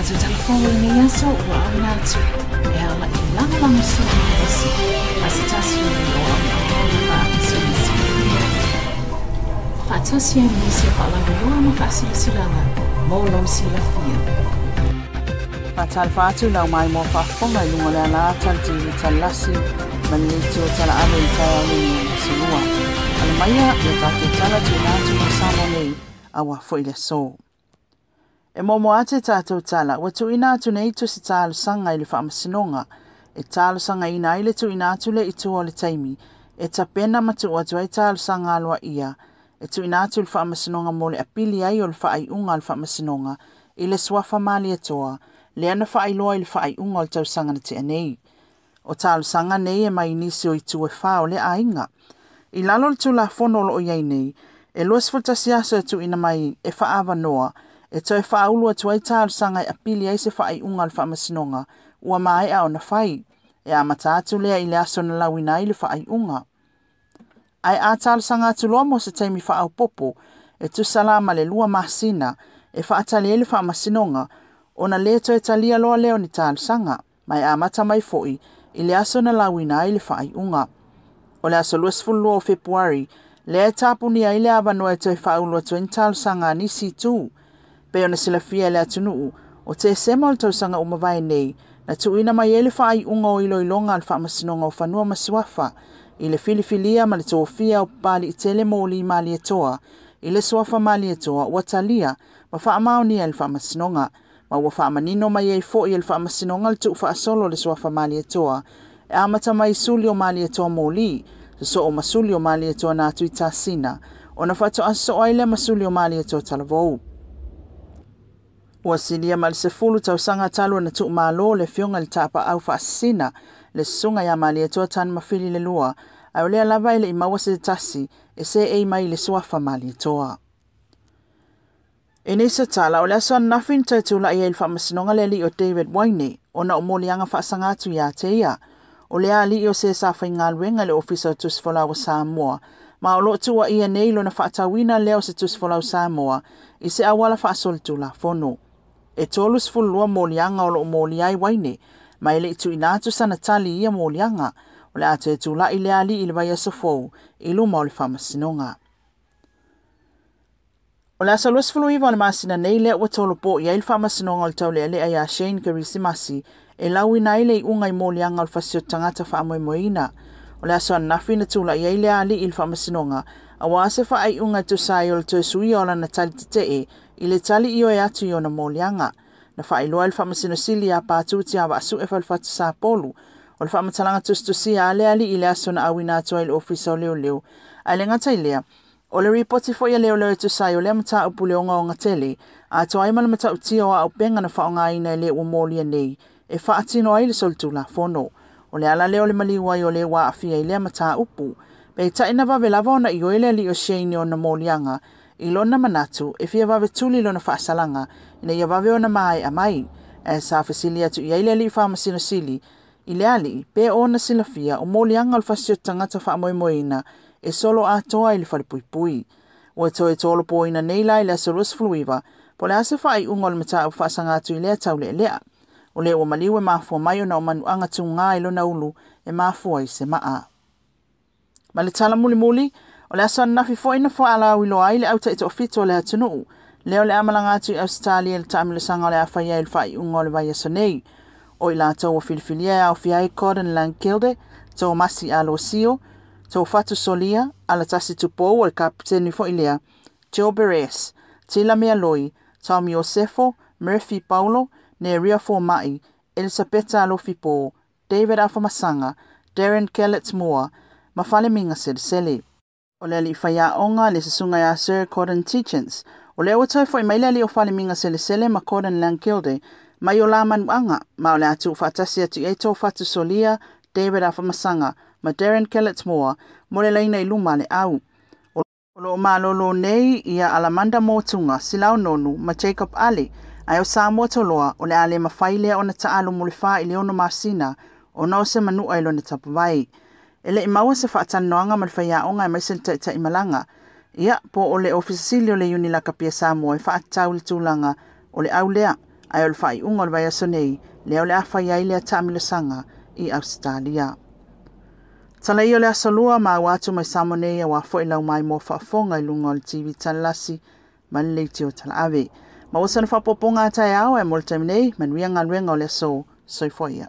tatou tala fou o lenei aso ua auina atu e ala i le lagolagosua malosi a se tasi o lei o auauna faapisinisi. Faatasi ai ma nisi o faalauiloa ma faasilasilaga mo lou silafia. Faatalofa atu lau maimoa faafofoga i luga o le alaata, le TV talilasi ma le leitio talaave i le taeao lenei o le Aso Lua. Ala maia ia tatou tala tuuina atu mo Samoa nei aua foi le aso. E muamua atu tatou tala, ua tuuina atu nei tusi talosaga i le faamasinoga e talosagaina ai le tuuina atu lea i tua o le taimi e tapena ma tuu atu ai talosaga aloaia e tuuina atu i le faamasinoga mo le apili ai o le faaiuga a le faamasinoga i le suafa Malietoa lea na faailoa i le faaiuga o le tausaga na tea nei. O talosaga nei e mai nisi o itu e 4 o le aiga. I lalo o le Tulafono o loo i ai nei, e 21 aso e tuuina mai e faaavanoa e toe faaulu atu ai talosaga e apili ai se faaiuga a le faamasinoga ua maea ona fai, e amata atu lea i le aso na lauina ai le faaiuga. Ae a talosaga atu loa mo se taimi faaopoopo e tusa la ma le 2 masina e faatali ai le faamasinoga, ona le toe talia loa lea o ni talosaga, ma e amata mai foi i le aso na lauina ai le faaiuga. O le aso 22 o Fepuari, lea e tapunia ai le avanoa e toe faaulu atu ai ni talosaga a nisi itu. Pei ona silafia e le atunuu, o Tesema o le tausaga ua mavae nei, na tuuina mai ai le faaiuga o iloiloga a le Faamasinoga o Fanua ma Suafa i le filifilia ma le tofia o Papaliitele Moli Malietoa i le suafa Malietoa ua talia ma faamaonia e le Faamasinoga, ma ua faamanino mai ai foi e le Faamasinoga le tuufaasolo o le suafa Malietoa e amata mai suli o Malietoa Moli, sosoo ma suli o Malietoa na atu i Tasina, ona faatoa sosoo ai lea ma suli o Malietoa Talavou. Ua silia ma le 10 tausaga talu ona tuumalo le afioga i le tapaau faasisina le susuga ia Malietoa Tanumafili le lua, ae o lea lava e le i maua se tasi e seei mai i le suafa Malietoa. I nisi o tala, o le aso ananafi na toe tulai ai i le faamasinoga le alii o David Waine, ona o moliaga faasaga atu ia te ia. O le alii o se sa faigaluega i le Ofisa o Tusi Folau o Samoa, ma o loo tuuaia nei lona faatauina lea o se Tusi Folau Samoa i se auala faasolitulafono. E 32 moliaga o loo molia ai Waine, ma e le i tuuina atu sana tali i ia moliaga. O le a toe tulai le alii i le vaiaso fou i luma o le faamasinoga. O le aso 29 o le masina nei lea ua tolopo i ai le faamasinoga o le taulealea ia Shane Kerisimasi e lauina ai le iuga i moliaga o le fasi o tagata faamoemoeina. O le aso ananafi na tulai ai le alii i le faamasinoga aua se faaiuga e tusa ai o le toe suia o lana tali tetee i le tali ioe atu i ona moliaga. Na faailoa e le Faamasino Sili ia Patu Tiavaasue Falefatu Sapolu o le faamatalaga tusitusia a le alii i le aso na auina atu ai i le Ofisa o Leoleo. Ae le gata i lea, o le ripoti foi a leoleo e tusa ai o lea mataupu le ogaoga tele, atoa ai ma le matautia o auupega na faaaogaina e le ua molia nei e faatino ai le solitulafono. O le ala lea o le maliu ai o le ua aafia i lea mataupu. Peitai na vave lava ona ioe le alii o Shane i ona moliaga i lona manatu e fia vave tuli lona faasalaga ina ia vave ona maea mai. Ae sa fesili atu i ai le alii Faamasino Sili i le alii pe ona silafia o moliaga o le fasi o tagata faamoemoeina e solo atoa i le falepuipui. Ua toe tolopoina nei la i le aso 29 po o le a se faaiuga o le mataupu faasaga atu i lea taulealea. O lea ua maliu e mafua mai ona o manuaga tuga i lona ulu e mafua i se maa. Ma le tala mulimuli, o le aso ananafi foi na faalauiloa ai le au taitoafitu o le atunuu lea o le amalaga atu i Ausetalia i le taamilosaga o le a fai ai i le faaiuga o le vaiaso nei. O i latou ua filifilia e aofia ai Gordon Langkilde, Tomasi Alosio, Tofatu Solia, Alatasi Tupou o le kapiteni foi lea, Joe Beres, Tila Mealoi, Tommy Iosefo, Murphy Paulo, Neria Fomai, Elisapeta Alofipo, David Afamasaga, Darren Kellett Moore, ma Falemiga Selesele. O le alii faiaoga le susuga ia Sir Gordon Tietjens. O lea ua toe foi mai le alii o Falemiga Selesele ma Gordon Langkilde mai o la manuaga, ma o le a tuufaatasi atu i ai Tofatu Solia, David Afamasaga ma Darren Kellett Moore mo le laina i luma le au. O loo malolo nei ia Alamanda Motunga, Silao Nonu ma Jacob Ale, ae o Samoa Toloa o le a le mafai lea ona taalo mo le 4 i le 6 masina ona o se manua i lona tapavai. E le i maua se faatalanoaga ma le faiaoga aemaise le taitaimalaga. Ia, po o le Ofisa Sili o le Iuni Lakapi a Samoa e faatatau i le tulaga o le au lea. Ae o le faaiuga o le vaiaso nei, lea o le a fai ai lea taamilosaga i Ausetalia. Tala ia o le aso lua ma ua atu mai Samoa nei aua foi lau mai mo faafofoga i luga o le TV Talelasi ma le leitio talaave. Maua sana faaopoopoga a taeao ae mo le taimi nei, manuia galuega o le aso. Soifua ia.